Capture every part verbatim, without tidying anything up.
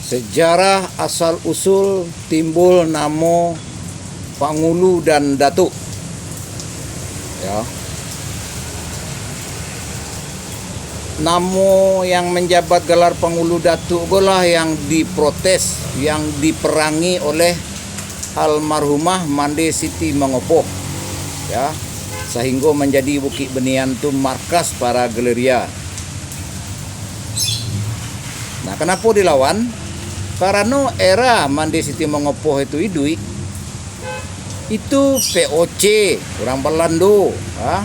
Sejarah asal-usul timbul namo Pangulu dan Datuk. Ya. Namo yang manjabat galar Pangulu Datuk ko lah yang diprotes, yang diperangi oleh almarhumah Mande Siti Mangopoh. Ya, sahinggo manjadi Bukik Benian tu markas para galeria. Nah, kanapo dilawan? Karano era Mande Siti Mangopoh itu iduik, itu V O C, urang Balando, ha?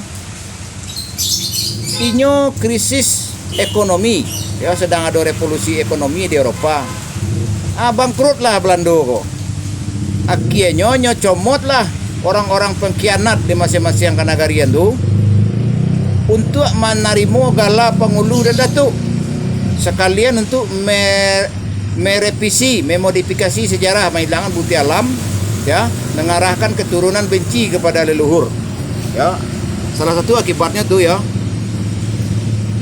Inyo krisis ekonomi, ya, sedang ado revolusi ekonomi di Eropa. Ah, bangkrutlah Balando ko. Akienyo nyo comotlah orang-orang pengkhianat di masing-masing kanagarian tu untuak manarimo gala Pangulu dan Datuk, sakalian untuak me-, merevisi, memodifikasi sejarah, mailangkan bukti alam, ya, mengarahkan keturunan benci kepada leluhur. Ya, salah satu akibatnyo tu, ya,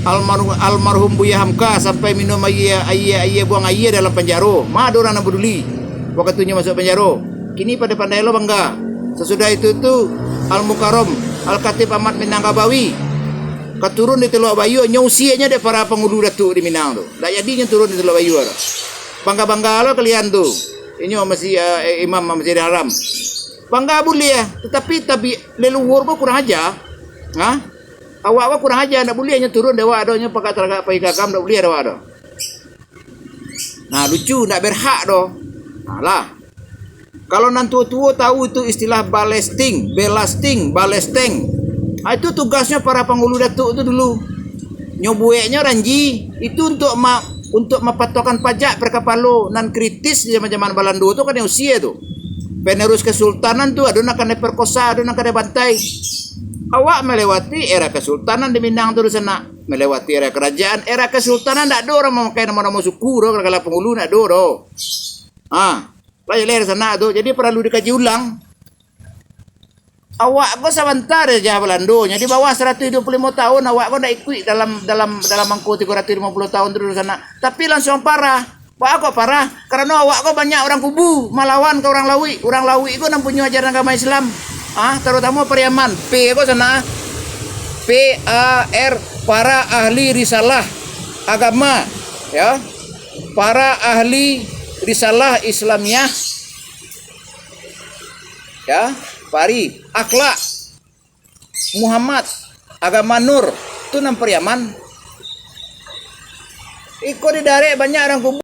almarhum, almarhum Buya Hamka sampai minum aia, aia, aia, buang aia dalam panjaro. Ma ado urang nan paduli wakatu inyo masuak panjaro. Kini pandai-pandai lo bangga. Sasudah itu tu, Al-Mukarram, Al-Khatib Ahmad Minangkabawi, ka turun di Telok Bayu, nyo usianyo dek para pangulu datuk di Minang tu. Ndak jadi nyo turun di Telok Bayu tu. Bangga-bangga lo kalian tu. Inyo masih, eh, imam Masjidil Haram. Bangga buliah, tatapi tabi-, leluhur ko kurang aja. Ha? Awak ko kurang aja, ndak buliah nyo turun dek awak do, nyo pakai taragak pai gagam, ndak buliah dek awak do. Nah, lucu, ndak berhak do. Nah, lah. Kalau nan tuo-tuo tahu itu istilah balesting, belasting, balesteng. Ah, itu tugasnyo para pangulu datuk tu dulu. Nyo bueknyo ranji, itu untuk ma-, untuk mapatuahkan pajak per kapalo nan kritis di zaman-zaman Balando tu kan usia tu. Penerus kesultanan tu, ado nan kanai perkosa, ado nan kanai bantai. Awak melewati era kesultanan di Minang tu di sana. Melewati era kerajaan, era kesultanan ndak ado urang mamakai namo-namo suku doh, gala-gala pangulu ndak ado doh. Ha, lah jaleh di sana tu. Jadi paralu dikaji ulang. Awak ko sabanta dijajah Balando, nyo di bawah saratuih duo puluah limo taun, awak ko ndak ikuik dalam, dalam, dalam angko tigo ratuih limo puluah taun tu di sana. Tapi langsuang parah. Baa kok parah? Karano awak ko banyak urang kubu malawan ka urang Lauik. Urang Lauik ko nan punyo ajaran agama Islam. Ah, tarutamo Pariaman. P ko sana. P A R, para ahli risalah agama, ya. Para ahli risalah Islamiah. Ya, pari, akhlak. Muhammad, agama Nur, tu nan Pariaman. Iko di Darek banyak urang kubu.